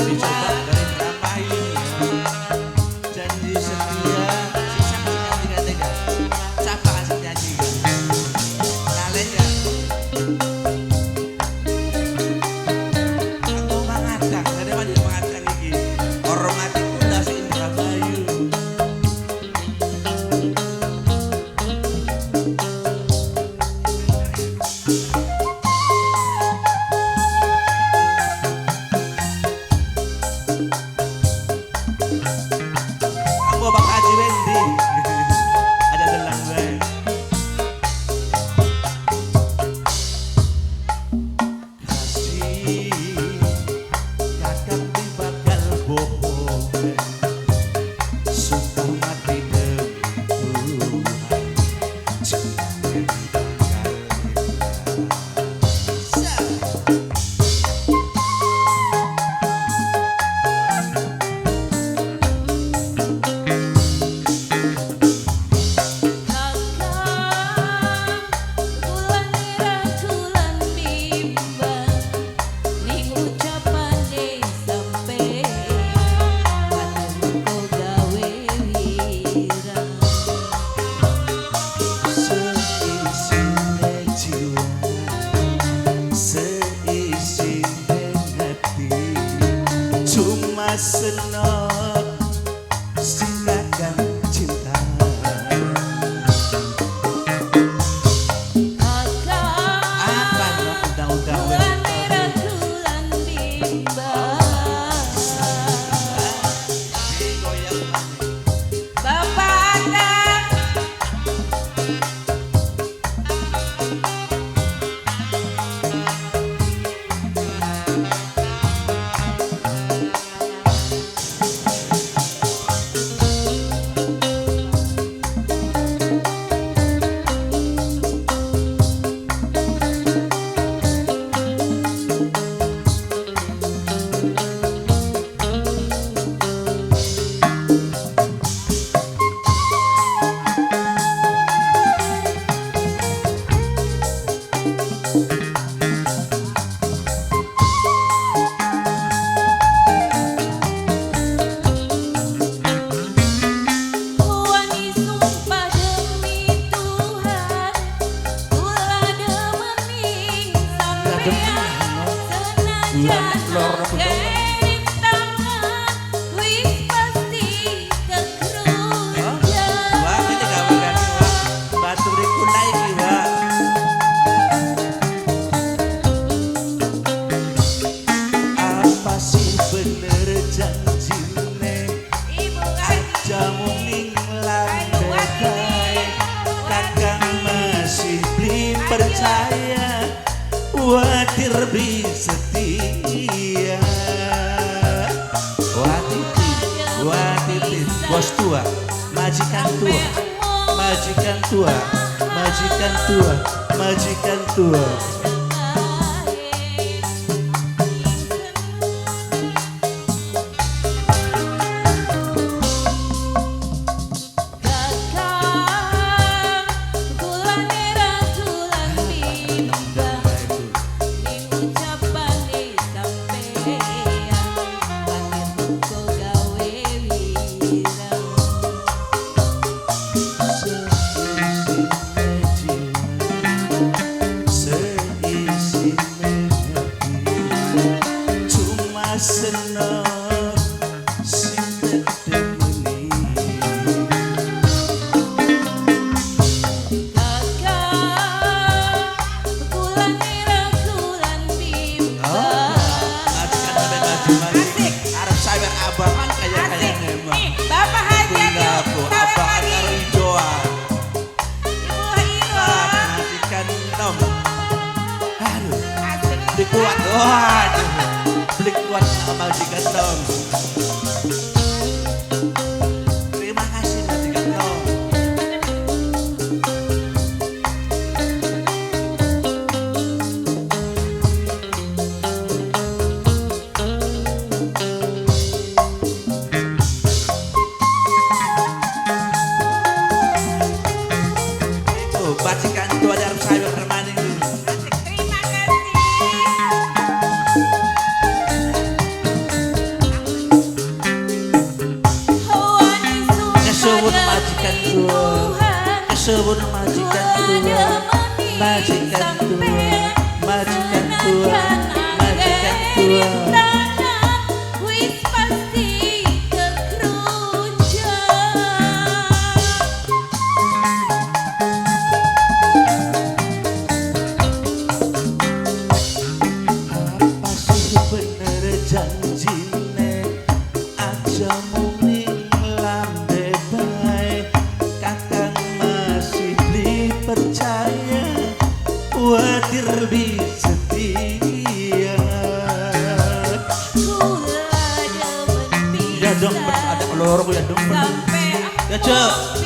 Dicoba dari drama ini ya. Janji setia sisa tiga tiga. Siapa kasih janji kan? Lalen ya. Aku mangadang, ada apa di mangadang iki? Orang mati kula sing Indramayu. Aku Bang Haji Wendy. Ada gelang gue. Kasih kakak di bakal bohong. Sumpah mati demi Tuhan. Cinta bakal Kakang kulan ragulan bimbang ning ucapane sampe paten gawe wirang. Seisine jiwa, seisine hati, cuma senok sing kakang cinta. Kakang Apa no undang-undang kulan ragulan bimbang. Bapak Adang. Wani sumpah demi Tuhan, kula demening sampean senajan akeh tangan wis pasti kekrunjan. Wah, ini gak berani, Wak. Baturi kula iki, Wak. Apa sih bener janjine? Ibu Haji. Jamu ning lantai kae. Kakang masih beli percaya, watir beli setia. Watiti, watiti, bos tua, majikan tua, majikan tua, majikan tua, majikan tua. Kakang kulan ragulan bimbang ning ucapane sampean watir muga gawe wirang. Seisine hati, cuma seneng sing dedemeni. Kakang kulan ragulan bimbang. Majikan sampai maju maju. Arep sawer abangan kayak kayak memang. Nih, Bapak Haji Aku sawer abangan lagi. karo hijauan. Ibu Iro. Majikan nom. Aduh, Asik. beli kuat. Waduh, beli kuat sama majikan nom. Terima kasih majikan nom. Itu majikan tua. Suwun majikan tua, majikan tua, majikan tua, majikan tua. Wis pasti kekrucut. Apa sih bener janjine? Aja mung ning lambe bae. Kakang masih beli percaya, kuatir lebih setia. Kula demen Ya dong, pisan. ada loro ya dong. Sampai Ya, Cok.